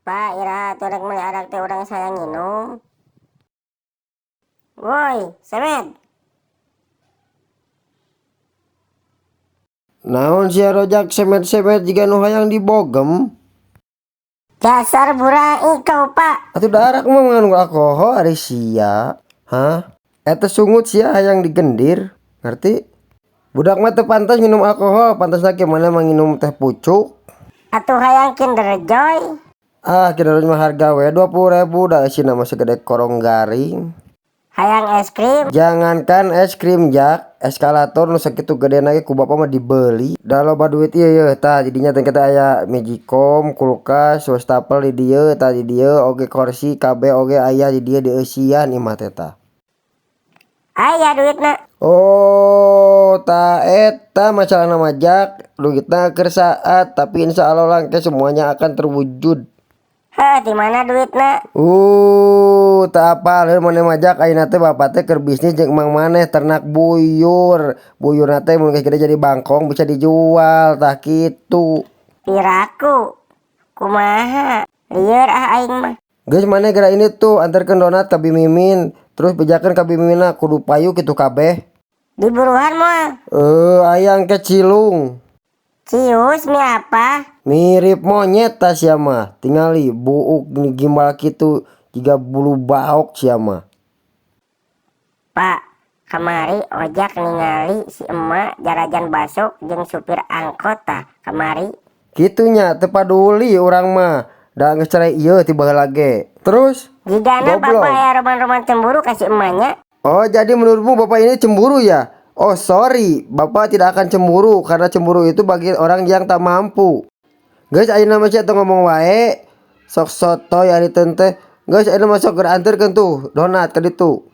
Pak, iraha atuh rek meuli arak teh urang saya nginum. Woi, Semed. Naon sia rojak semed-semed jiga nu hayang dibogem? Dasar burai kau, Pak. Atuh da arak mah mengandung alkohol ari sia. Hah? Eta sungut sia hayang digendir, ngerti? Budak mah teu pantas minum alkohol, pantasna ge maneh mah nginum teh pucuk. Atuh hayang Kinder Joy. Ah, Kinder Joy mah harga we 20.000 da eusina mah segede korong garing. Hayang es krim. Jangankan es krim jak, eskalator nu sakitu gedena ge ku bapa mah dibeli. Da loba duit ieu yeuh tah didinya teh kita aya magicom, kulkas, wastafel di dieu tah di dieu oge kursi kabeh oge aya di dieu dieusian imah teh tah. Aya duitna. Oh, tah eta masalahna mah jak, duitna keur saat tapi insyaallah langke semuanya akan terwujud. Heh, di mana duitna? Teu apaleun maneh mah jak, ayeuna teh bapak teh keur bisnis jeung emang maneh ternak buyur. Buyurna teh mun geus gede jadi bangkong bisa dijual, tah kitu. Piraku. Kumaha? Lieur ah aing mah. Geus maneh geura ini tuh anterkeun donat ka Bi Mimin, terus bejakeun ka Bi Miminna kudu payu kitu kabeh. Diburuhan moal? Ayang ke cilung. Cius mie apa? Mirip monyet tah sia mah. Tingali buuk gimbal kitu jiga bulu baok sia mah. Pak, kamari ojak ningali si emak jarajan baso jeung supir angkot tah kamari. Kitunya teu paduli urang mah. Da geus cerai ieu ti baheula ge. Terus? Jigana Goblok. bapak aya roman-roman cemburu ka si emaknya. Oh, jadi menurutmu bapak ini cemburu ya? Oh, sorry, bapak tidak akan cemburu karena cemburu itu bagi orang yang tak mampu. Geus ayeuna mah sia teu ngomong wae. Sok sotoy ari teh. Geus ayeuna mah sok geura anterkeun tuh donat ka ditu.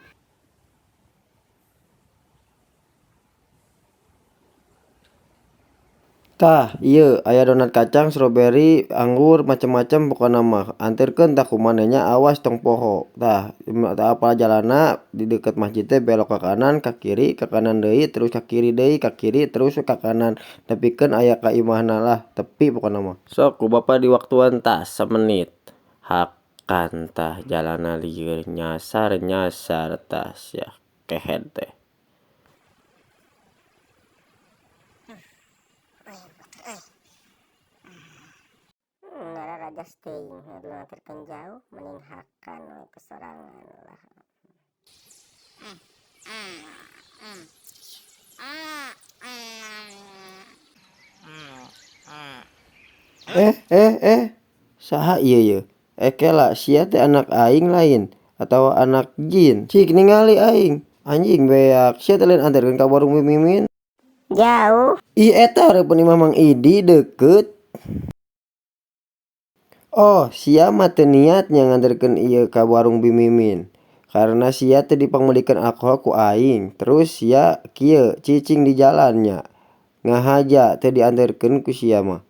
Tah, ieu aya donat kacang, stroberi, anggur, macem-macem pokona mah. Anterkeun tah ku maneh nya awas tong poho. Tah, tah apal jalanna di deukeut masjid teh belok ka kanan, ka kiri, ka kanan deui, terus ka kiri deui, ka kiri, terus ka kanan. Nepikeun aya ka imahna lah, tepi pokona mah. Sok ku bapa diwaktuan tah samenit. Hakan tah jalanna lieur nyasar-nyasar tah sia kehed teh. Rajas teuing nu nganterkeun jauh mending hakan we kesorangan lah. Saha ieu ye? Kela sia teh anak aing lain atawa anak jin. Cik ningali aing. Anjing beak sia teh lain anterkeun ka warung Mimin. Jauh. Ih eta hareupeun imah Mang Idi deukeut. Oh, sia mah teu niatnya nganterkeun ieu ka warung Bi Mimin. Karena sia teh dipangmeulikeun alkohol ku aing. Terus sia kieu cicing di jalannya. Ngahaja teh dianterkeun ku sia mah.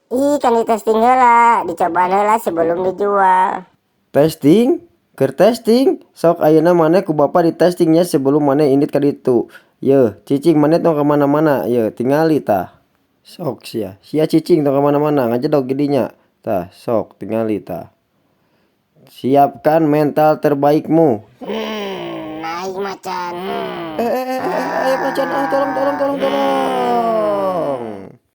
Ih, kan ditesting heula, dicobaan heula sebelum dijual. Testing? Keur testing? Sok ayeuna maneh ku bapa ditestingnya sebelum maneh indit ka ditu. Yeuh, cicing maneh tong ka mana-mana, yeuh tingali tah. Sok sia, sia cicing tong ka mana-mana ngajedog didinya. Tah, sok tingali tah. Siapkan mental terbaikmu. Naik macan. Ayo macan, ah, tolong, tolong, tolong, tolong.